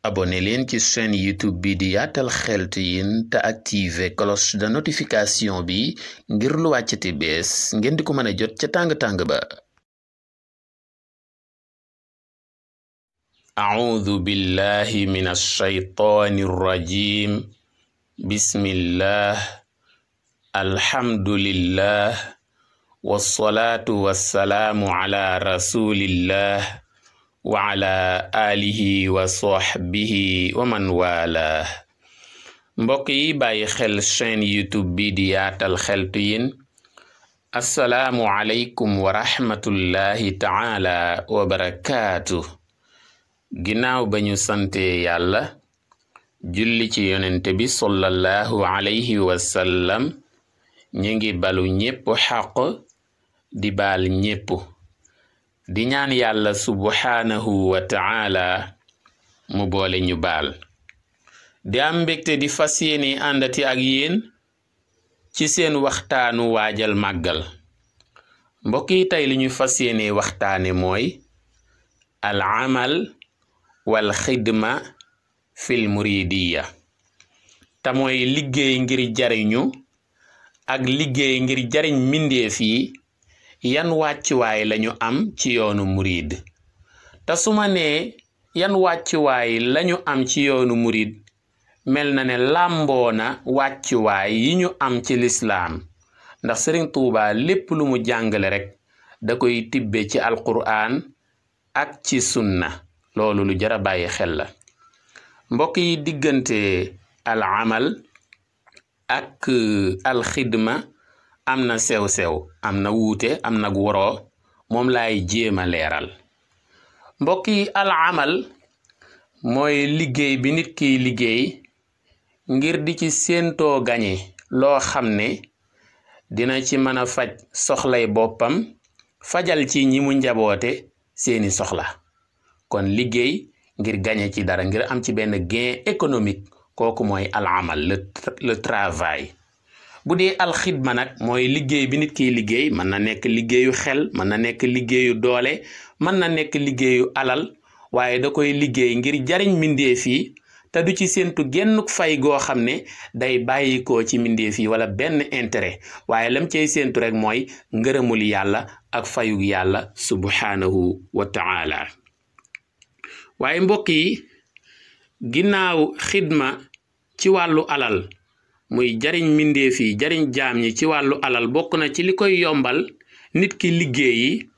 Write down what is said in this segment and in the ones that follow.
abonné leen ci chaîne YouTube bi di Yaatal Xeltu Yin te activer cloche de notification bi ngir lu wàccati bees ngeen di ko mën a jot ca tàng-tàng ba. A'uudu billahi minash shaytaanir rajiim. Bismillah. Alhamdulillah. Wassalaatu wassalaamu ala rasulillah. wa ala alihi wa sahbihi wa man wala. mbokk yi bàyyi xel chaîne YouTube bi di Yaatal Xeltu Yin, assalaamu aleykum wa rahmatullahi taala wa barakaatu. ginnaaw ba ñu sante yàlla julli ci yonente bi sallallahu alayhi wa sallam, ñu ngi balu ñépp xaq di baal ñépp, di ñaan yàlla subhaanahu wa ta'ala mu boole ñu baal. di am mbégte di fas yéene àndati ak yéen ci seen waxtaanu waajal màggal. mbokk yi tey li ñu fas yéene waxtaane mooy al amal wal xidma fil muridiya, te mooy liggéey ngir jariñu ak liggéey ngir jariñ mbindeef yi yan wàccuwaay lañu am ci yoonu murid. te su ma nee yan wàccuwaay lañu am ci yoonu murid, mel na ne làmboona wàccuwaay yi ñu am ci lislaam, ndax Sëriñ Tuuba lépp lu mu jàngale rek da koy tibbe ci alquraan ak ci sunna. loolu lu jara bàyyi xel la. mbokk yi, diggante al amal ak al xidma am na sew-sew, am na wuute, am na woroo, moom laay jéem a leeral. mbokk yi, al amal mooy liggéey bi nit kiy liggéey ngir di ci séentoo gañe loo xam ne dina ci mën a faj soxlay boppam, fajal ci ñi mu njaboote seeni soxla. kon liggéey ngir gañe ci dara, ngir am ci benn gain économique, kooku mooy al amal, le travail. bu dee alxidma nag mooy liggéey bi nit kiy liggéey, mën na nekk liggéeyu xel, mën na nekk liggéeyu doole, mën na nekk liggéeyu alal, waaye da koy liggéey ngir jariñ mbindeef yi te du ci séentu gennuk fay goo xam ne day bàyyikoo ci mbindeef yi wala benn intérêt, waaye lam cay séentu rek mooy ngërëmul yàlla ak fayug yàlla subhaanahu wa ta'ala. waaye mbokk yi, ginnaaw xidma ci wàllu alal, muy jariñ mbindeef yi, jariñ jaam ñi ci wàllu alal, bokk na ci li koy yombal nit ki liggéeyi.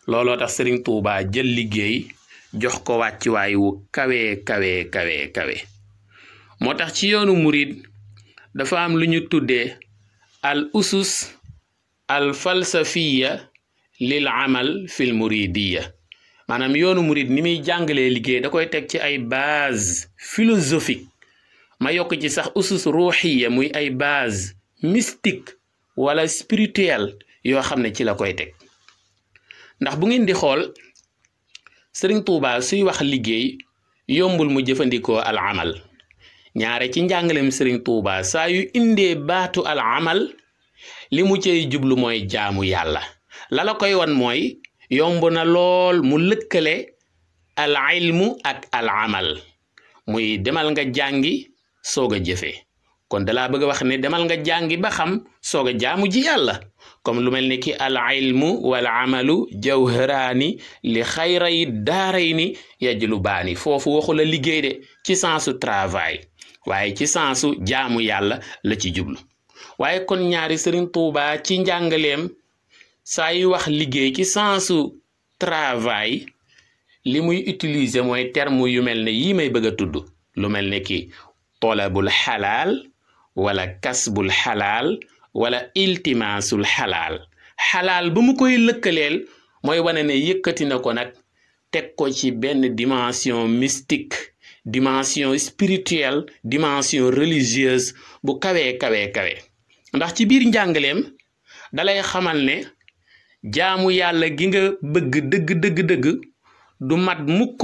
looloo tax Sëriñ Tuubaa jël liggéey jox ko wàccuwaay wu kawe. moo tax ci yoonu murid dafa am lu ñu tuddee al usus al falsafiya lil amal fil muridiya. maanaam yoonu murid ni muy jàngalee liggéey da koy teg ci ay base philosophique, ma yokk ci sax usus ruuxiya, muy ay base mystique wala spirituelle yoo xam ne ci la koy teg. ndax bu ngeen di xool, Sëriñ Tuubaa suy wax liggéey yombul mu jëfandikoo al amal. ñaare ci njàngalem Sëriñ Tuubaa saa yu indee baatu al amal, li mu cay jublu mooy jaamu yàlla. la koy wan mooy yomb na lool mu lëkkale al ilmu ak al amal, muy demal nga jàngi soog a jëfe. kon dalaa bëgg a wax ne demal nga jàngi ba xam soog a jaamu ji yàlla. comme lu mel ni ki al ilmu wal amalu jawharaani li xayray daarayni yajlubaani. foofu waxu la liggéey de ci sensu travail, waaye ci sensu jaamu yàlla la ci jublu. waaye kon ñaari Sëriñ Tuubaa ci njàngaleem saa yu wax liggéey ci sensu travail, li muy utiliser mooy terme yu mel ne yii may bëgg a tudd, lu mel ne ki tolabul xalaal wala kasbul xalaal wala iltimaasul xalaal. xalaal bu mu koy lëkkaleel mooy wane ne yëkkati na ko nag teg ko ci benn dimension mystique, dimension spirituelle, dimension religieuse bu kawe. ndax ci biir njàngaleem dalay xamal ne jaamu yàlla gi nga bëgg dëgg du mat mukk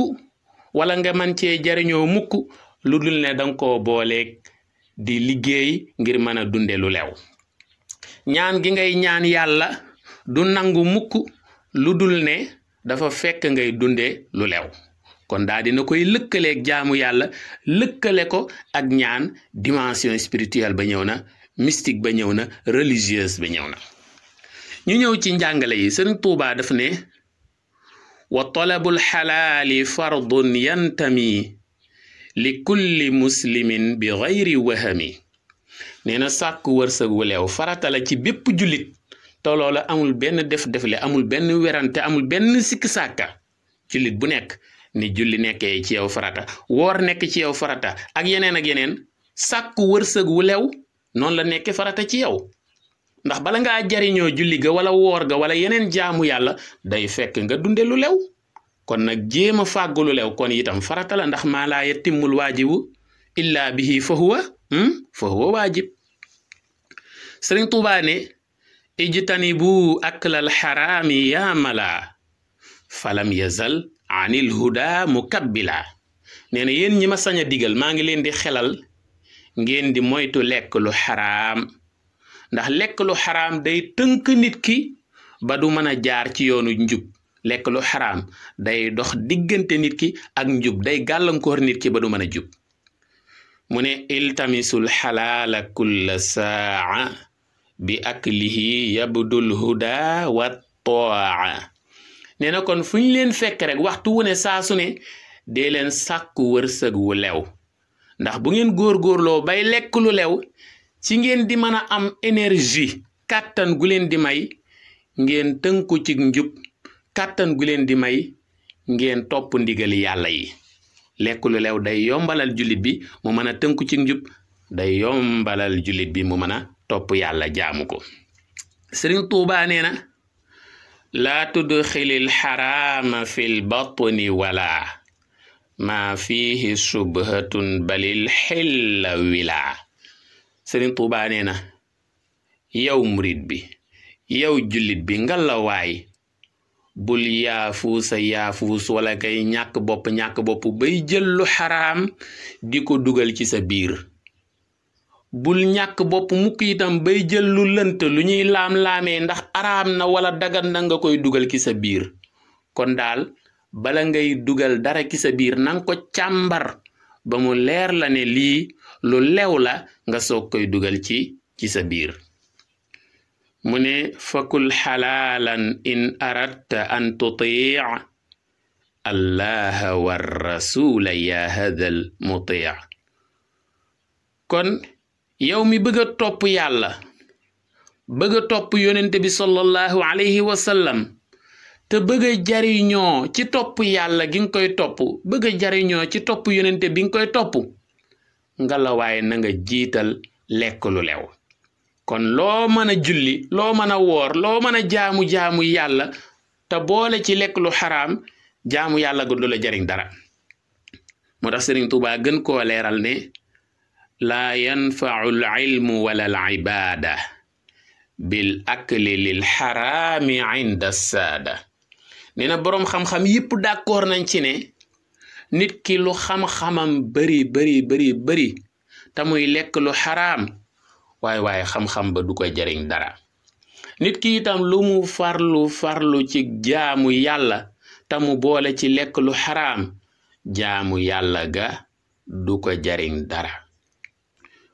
wala nga man cee jariñoo mukk lu dul ne danga koo booleeg di liggéey ngir mën a dunde lu lew. ñaan gi ngay ñaan yàlla du nangu mukk lu dul ne dafa fekk ngay dunde lu lew. kon daa dina koy lëkkaleeg jaamu yàlla lëkkale ko ak ñaan dimension spirituelle ba ñëw na mystique ba ñëw na religieuse ba ñëw na. ñu ñëw ci njàngale yi Sëriñ Tuubaa daf ne wa talabul xalaali fardun yantami li kulli muslimin bi gayri wahami nee na sàkku wërsëg wu leew farata la ci bépp jullit te loola amul benn def-defle amul benn werante amul benn sikki sàkka jullit bu nekk ni julli nekkee ci yow farata woor nekk ci yow farata ak yeneen sàkku wërsëg wu leew noonu la nekke farata ci yow ndax bala ngaa jariñoo julli ga wala woor ga wala yeneen jaamu yàlla day fekk nga dunde lu lew kon nag jéem a fàggu lu lew kon itam farata la ndax maa laa yatimmul waajibu illa bihi fa huwa waajib. Sëriñ Tuubaa ne ijtanibu aklal xaraami yaa mala falam yazal anil huda mukabbila nee na yéen ñi ma sañ a digal maa ngi leen di xelal ngeen di moytu lekk lu xaraam ndax lekk lu xaraam day tënk nit ki ba du mën a jaar ci yoonu njub lekk lu xaraam day dox diggante nit ki ak njub day gàllankoor nit ki ba du mën a jub mu ne iltamisul xalaala kulla saa bi aklihi yabdul huda wa toaa nee na kon fu ñu leen fekk rek waxtu wu ne saa su ne dee leen sàkku wërsëg wu lew ndax bu ngeen góorgóorloo bay lekk lu lew ci ngeen di mën a am énergie kàttan gu leen di may ngeen tënku ci njub kàttan gu leen di may ngeen topp ndigali yàlla yi lekk lu lew day yombalal jullit bi mu mën a tënku ci njub day yombalal jullit bi mu mën a topp yàlla jaamu ko. Sëriñ Tuubaa nee na laa tudxilil xaraama fil batni wala maa fiihi subhatun balil xilla wila Sëriñ Tuubaa nee na yow murit bi yow jullit bi ngalawaay bul yaafuus wala kay ñàkk bopp bay jël lu xaraam di ko dugal ci sa biir bul ñàkk bopp mukk itam bay jël lu lënt lu ñuy laam-laamee ndax araam na wala dagan na nga koy dugal ci sa biir kon daal bala ngay dugal dara ci sa biir nanga ko càmbar ba mu leer la ne lii lu lew la nga soog koy dugal ci sa biir mu ne fakul xalaalan in aradta an tuti allaha war rasula ya hadal muti kon yow mi bëgg a topp yàlla bëgg a topp yonente bi sallallahu alayhi wa sallam te bëgg a jariñoo ci topp yàlla gi nga koy topp bëgg a jariñoo ci topp yonente bi nga koy topp ngalawaay na nga jiital lekk lu lew kon loo mën a julli loo mën a woor loo mën a jaamu yàlla te boole ci lekk lu xaraam jaamu yàlla gu du la jariñ dara moo tax Sëriñ Tuubaa gën koo leeral ne laa yanfau l ilmu wala al ibaada bil akli lil xaraami inda saada nee na boroom xam-xam yépp d'accord nañ ci ne nit ki lu xam-xamam bari te muy lekk lu xaraam waaye xam-xam ba du ko jariñ dara nit ki itam lu mu farlu ci jaamu yàlla te mu boole ci lekk lu xaraam jaamu yàlla ga du ko jariñ dara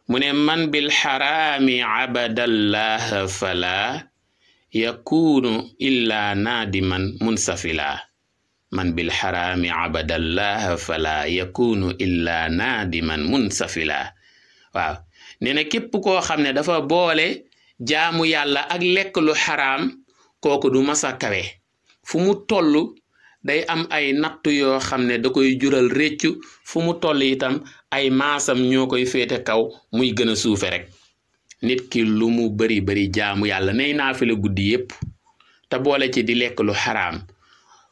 mu ne man bil xaraami abadallaha fala yakunu illa naadiman munsafila man bil xaraami abadallaha fala yakunu illa naadiman munsafila waaw nee na képp koo xam ne dafa boole jaamu yàlla ak lekk lu xaraam kooku du masa kawe fu mu toll day am ay nattu yoo xam ne da koy jural réccu fu mu toll itam ay maasam ñoo koy féete kaw muy gën a suufe rek nit ki lu mu bari jaamu yàlla nay naafila guddi yépp te boole ci di lekk lu xaraam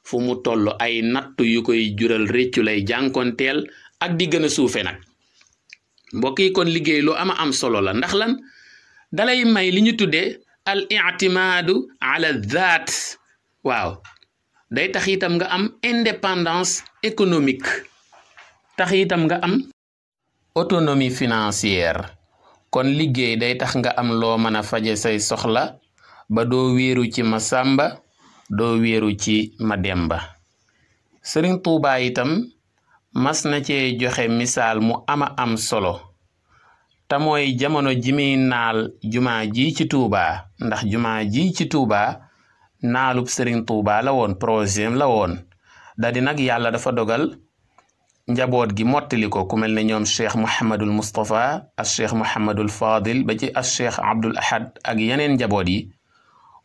fu mu toll ay nattu yu koy jural réccu lay jànkonteel ak di gën a suufe nag mbokk yi kon liggéey lu am solo la ndax lan dalay may li ñu tuddee al i'timaadu ala zaat waaw day tax itam nga am indépendance économique tax itam nga am autonomie financière kon liggéey day tax nga am loo mën a faje say soxla ba doo wéeru ci ma sàmba doo wéeru ci ma demba Sëriñ Tuubaa itam mas na cee joxe misaal mu am solo te mooy jamono ji muy naal jumaa ji ci Tuubaa, ndax jumaa ji ci Tuubaa naalub Sëriñ Tuubaa la woon, projet la woon. dadi nag yàlla dafa dogal njaboot gi mottali ko, ku mel ne ñoom cheikh Mouhamadul Moustapha ak cheikh Mouhamadul Fadil ba ci ak cheikh Abdul Ahad ak yeneen njaboot yi,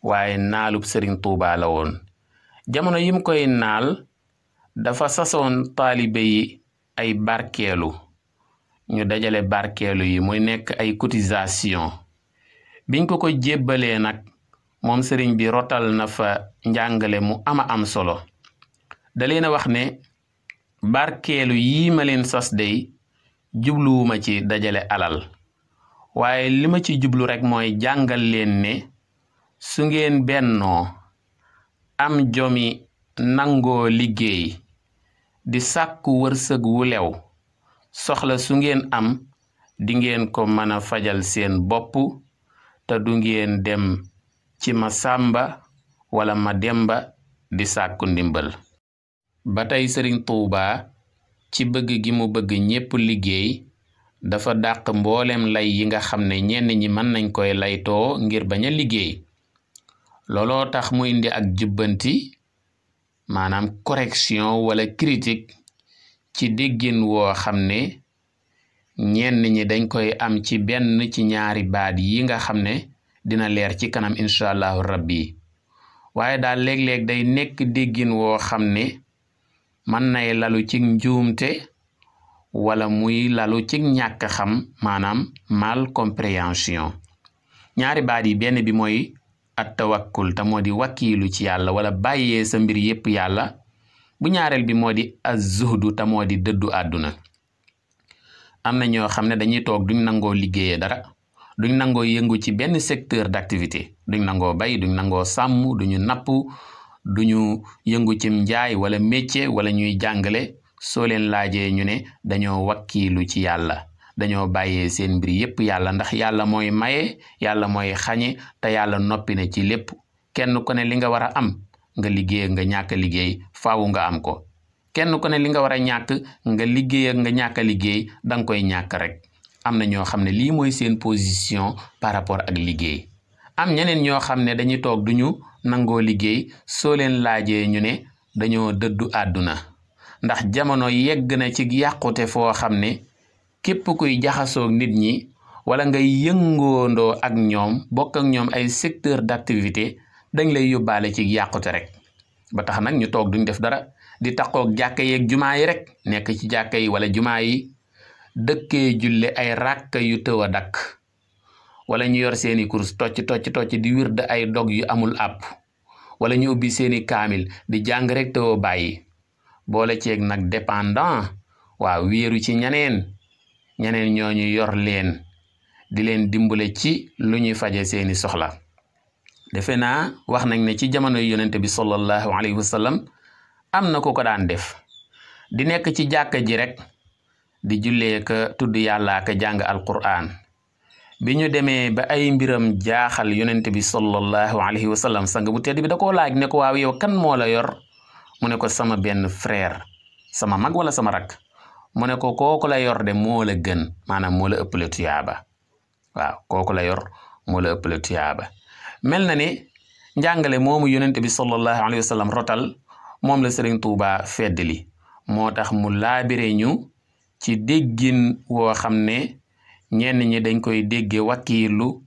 waaye naalub Sëriñ Tuubaa la woon. jamono yim koy naal dafa sasoon taalibe yi ay barkeelu, ñu dajale barkeelu yi muy nekk ay cotisation. biñ ko jébbalee nag moom sëriñ bi rotal na fa njàngale mu am solo. da leen a wax ne barkeelu yii ma leen sas dey jubluwuma ci dajale alal, waaye li ma ci jublu rek mooy jàngal leen ne su ngeen bennoo am jomi nangoo liggéey di sàkku wërsëg wu lew, soxla su ngeen am di ngeen ko mën a fajal seen bopp te du ngeen dem ci ma sàmba wala ma demba di sàkku ndimbal. ba tey Sëriñ Tuubaa ci bëgg gi mu bëgg ñépp liggéey dafa dàq mboolem lay yi nga xam ne ñenn ñi mën nañ koy laytoo ngir bañ a liggéey. looloo tax mu indi ak jubbanti, maanaam correction wala critique ci déggin woo xam ne ñenn ñi dañ koy am ci benn ci ñaari baat yi nga xam ne dina leer ci kanam incha allahu rabbi. waaye daal léeg-léeg day nekk déggin woo xam ne mën nay lalu ci njuumte wala muy lalu ci ñàkk xam, maanaam mal compréhension. ñaari baat yi benn bi mooy at tawakkul te moo di wakkiilu ci yàlla wala bàyyee sa mbir yépp yàlla. bu ñaareel bi moo di az-zuhdu te moo di dëddu àdduna. am na ñoo xam ne dañuy toog duñ nangoo liggéeyee dara, duñ nangoo yëngu ci benn secteur d'activité, duñ nangoo bay, duñ nangoo sàmm, duñu napp, duñu yëngu ci njaay wala métier wala ñuy jàngale. soo leen laajee ñu ne dañoo wakkiilu ci yàlla, dañoo bàyyee seen mbir yépp yàlla, ndax yàlla mooy maye, yàlla mooy xañe te yàlla noppi na ci lépp. kenn ku ne li nga war a am nga liggéey nga ñàkk a liggéey faawu nga am ko. kenn ku ne li nga war a ñàkk nga liggéey nga ñàkk a liggéey danga koy ñàkk rek. am na ñoo xam ne lii mooy seen position par rapport ak liggéey. am ñeneen ñoo xam ne dañuy toog duñu nangoo liggéey, soo leen laajee ñu ne dañoo dëddu àdduna, ndax jamono yegg na ci yàqute foo xam ne képp kuy jaxasoog nit ñi wala ngay yëngoondoo ak ñoom, bokk ak ñoom ay secteur d'activité, dañ lay yóbbaale ci yàqute rek. ba tax nag ñu toog duñ def dara di taqoog jàkka yeeg jumaa yi rek, nekk ci jàkka yi wala jumaa yi dëkkee julle ay ràkka yu tëw a dakk, wala ñu yor seeni kurus tocc di wird ay dog yu amul àpp, wala ñu ubbi seeni kaamil di jàng rek tëw bàyyi, boole ceeg nag dépendant, waaw wéeru ci ñeneen ñooñu yor leen di leen dimbale ci lu ñuy faje seeni soxla. defe naa wax nañ ne ci jamono yonente bi sallallahu alayhi wa sallam am na ko daan def, di nekk ci jàkka ji rek di jullee ka tudd yàlla ka jàng alquran. bi ñu demee ba ay mbiram jaaxal yonente bi sallallahu alayhi wa sallam, sang bu tedd bi da koo laaj ne ko waaw yow kan moo la yor? mu ne ko sama benn frère, sama mag wala sama rak. mu ne ko kooku la yor de moo la gën, maanaam moo la ëppale tuyaaba. waaw kooku la yor moo la ëppale tuyaaba. mel na ne njàngale moomu yonente bi sallallahu alayhi wa sallam rotal moom la Sëriñ Tuubaa feddali, moo tax mu laabire ñu ci déggin woo xam ne ñenn ñi dañ koy déggee wakkiilu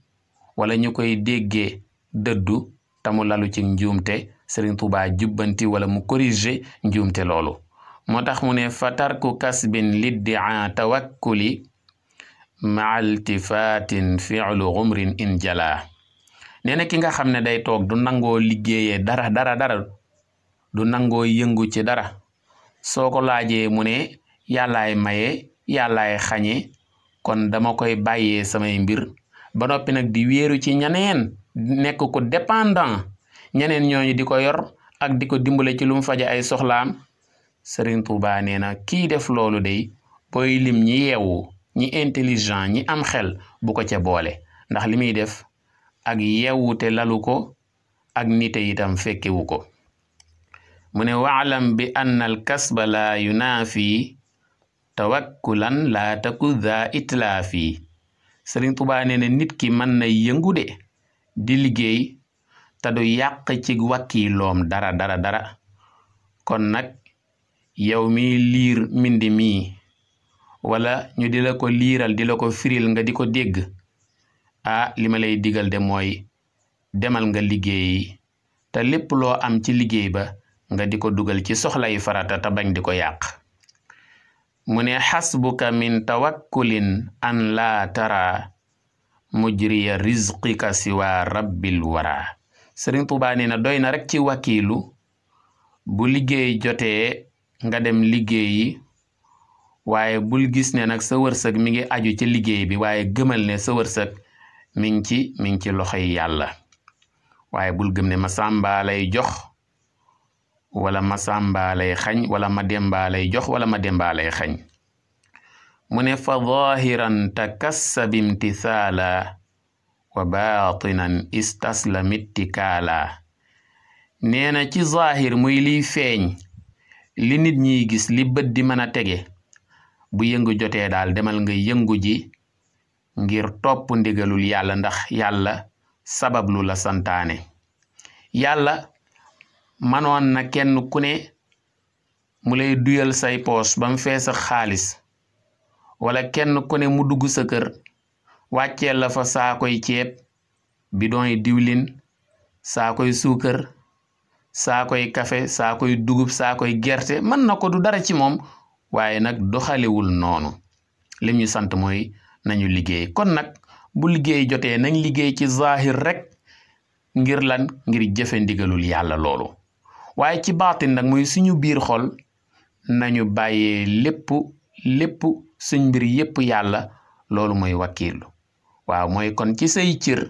wala ñu koy déggee dëddu te mu lalu ci njuumte. Sëriñ Tuubaa jubbanti wala mu corriger njuumte loolu. moo tax mu ne fa tarku kasbin liddia tawakkuli maa iltifaatin fi'lu umrin in jala. nee na ki nga xam ne day toog du nangoo liggéeyee dara du nangoo yëngu ci dara, soo ko laajee mu ne yàllaay maye yàllaay xañe, kon dama koy bàyyee samay mbir ba noppi nag di wéeru ci ñeneen, nekk ko dépendant, ñeneen ñooñu di ko yor ak di ko dimbale ci lu mu faje ay soxlaam. Sëriñ Tuubaa nee na kii def loolu day booy lim ñi yeewu, ñi intelligent, ñi am xel bu ko ca boole, ndax li muy def ak yeewute lalu ko ak nite itam fekkewu ko. mu ne waalam bi anna al kasba laa yunaafi tawakkulan laa taku dha itlaafi. Sëriñ Tuubaa nee na nit ki mën na yëngu de di liggéey te du yàq ci wakkiiloom dara. kon nag yow mi liir mindi mi wala ñu di la ko liiral di la ko firil nga di ko dégg li ma lay digal de mooy demal nga liggéeyi te lépp loo am ci liggéey ba nga di ko dugal ci soxlay farata te bañ di ko yàq. mu ne xasbuka min tawakkulin an laa tara mujriya rizqika siwa rabbil wara. Sëriñ Tuubaa nee na doy na rek ci wakiilu bu liggéey jotee nga dem liggéeyi waaye bul gis ne nag sa wërsëg mi ngi aju ci liggéey bi waaye gëmal ne sa wërsëg mi ngi ci loxoy yàlla. waaye bul gëm ne ma sàmba lay jox wala ma sàmba lay xañ wala ma demba lay jox wala ma demba lay xañ. mu ne fa zahiran takassab imtithaala wa baatinan istaslam ittikaala. nee na ci zahir muy liy feeñ li nit ñiy gis li bët di mën a tege bu yëngu jotee daal demal nga yëngu ji ngir topp ndigalul yàlla ndax yàlla sabablu la santaane. yàlla manoon na kenn ku ne mu lay duyal say poos ba mu fees ak xaalis wala kenn ku ne mu dugg sa kër wàcceel la fa saakoy ceeb bidon yi diwlin saakoy suukar saakoy kafe saakoy dugub saakoy gerte mën na ko du dara ci moom waaye nag doxalewul noonu. lim ñu sant mooy nañu liggéey. kon nag bu liggéey jotee nañ liggéey ci zahir rek ngir lan ngir jëfe ndigalul yàlla loolu waaye ci baatin nag muy suñu biir xol nañu bàyyee lépp suñ mbir yépp yàlla. loolu mooy wakkiilu. waaw mooy kon ci say cër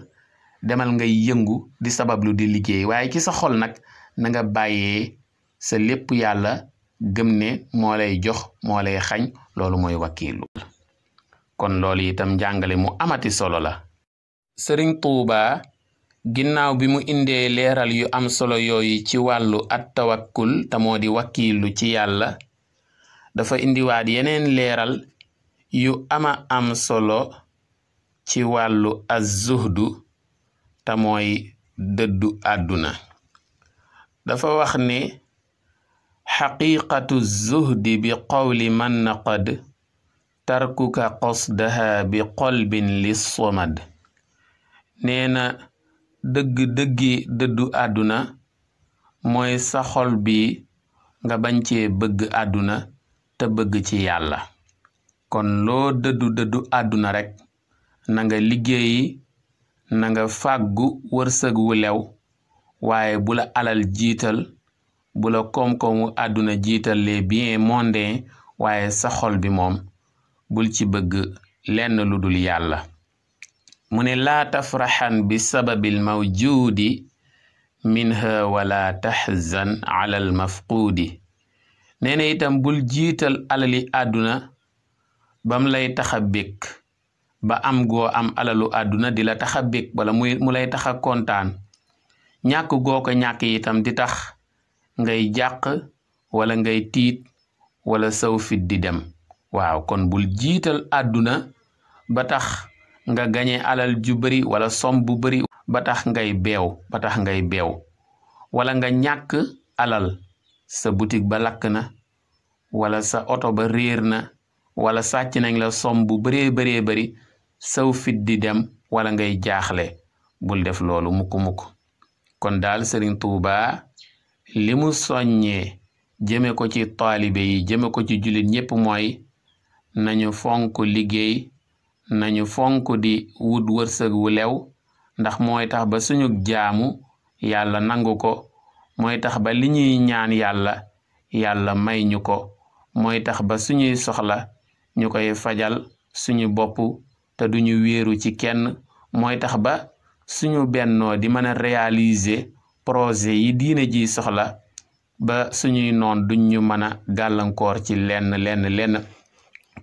demal ngay yëngu di sabablu di liggéey waaye ci sa xol nag na nga bàyyee sa lépp yàlla gëm ne moo lay jox moo lay xañ. loolu mooy wakkiilu. kon loolu itam njàngale mu amati solo la. Sëriñ Tuubaa ginnaaw bi mu indee leeral yu am solo yooyu ci wàllu at tawakkul te moo di wakkiilu ci yàlla dafa indiwaat yeneen leeral yu am solo ci wàllu az-zuhdu te mooy dëddu àdduna. dafa wax ne xaqiqatu zuhdi bi qawli man naqad tarkuka qasdaha bi qalbin lis-samad. nee na dëggi dëddu àdduna mooy sa xol bi nga bañ cee bëgg àdduna te bëgg ci yàlla. kon loo dëddu àdduna rek na nga liggéeyi na nga fàggu wërsëg wu lew waaye bu la alal jiital bu la koom-koomu àdduna jiital les biens mondains waaye sa xol bi moom bul ci bëgg lenn lu dul yàlla. mu ne laa tafraxan bi sababil mawjuudi minha wala taxzan ala al mafquudi. nee na itam bul jiital alali àdduna bam lay taxa bég ba am goo am alalu àdduna di la taxa bég wala mu lay taxa kontaan. ñàkk goo ko ñàkk itam di tax ngay jàq wala ngay tiit wala saw fit di dem. waaw kon bul jiital àdduna ba tax nga gañe alal ju bari wala som bu bari ba tax ngay beew wala nga ñàkk alal sa boutique ba lakk na wala sa oto ba réer na wala sàcc nañ la som bu baree bari saw fit di dem wala ngay jaaxle. bul def loolu mukk kon daal Sëriñ Tuubaa li mu soññee jëme ko ci taalibe yi jëme ko ci jullit ñépp mooy nañu fonk liggéey nañu fonk di wut wërsëg wu lew ndax mooy tax ba suñu jaamu yàlla nangu ko mooy tax ba li ñuy ñaan yàlla may ñu ko mooy tax ba suñuy soxla ñu koy fajal suñu bopp te duñu wéeru ci kenn mooy tax ba suñu bennoo di mën a réaliser projet yi diine ji soxla ba suñuy noon duñ ñu mën a gàllankoor ci lenn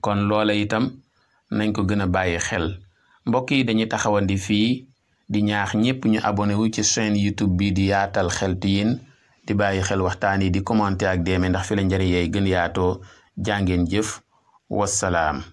kon loola itam nañ ko gën a bàyyi xel. mbokk yi dañuy taxawandi fii di ñaax ñépp ñu abonné wu ci chaîne YouTube bi di Yaatal Xeltu Yin di bàyyi xel waxtaan yi di commenter ak deeme ndax fi la njëriñ yay gën yaatoo jàngeen jëf wassalaam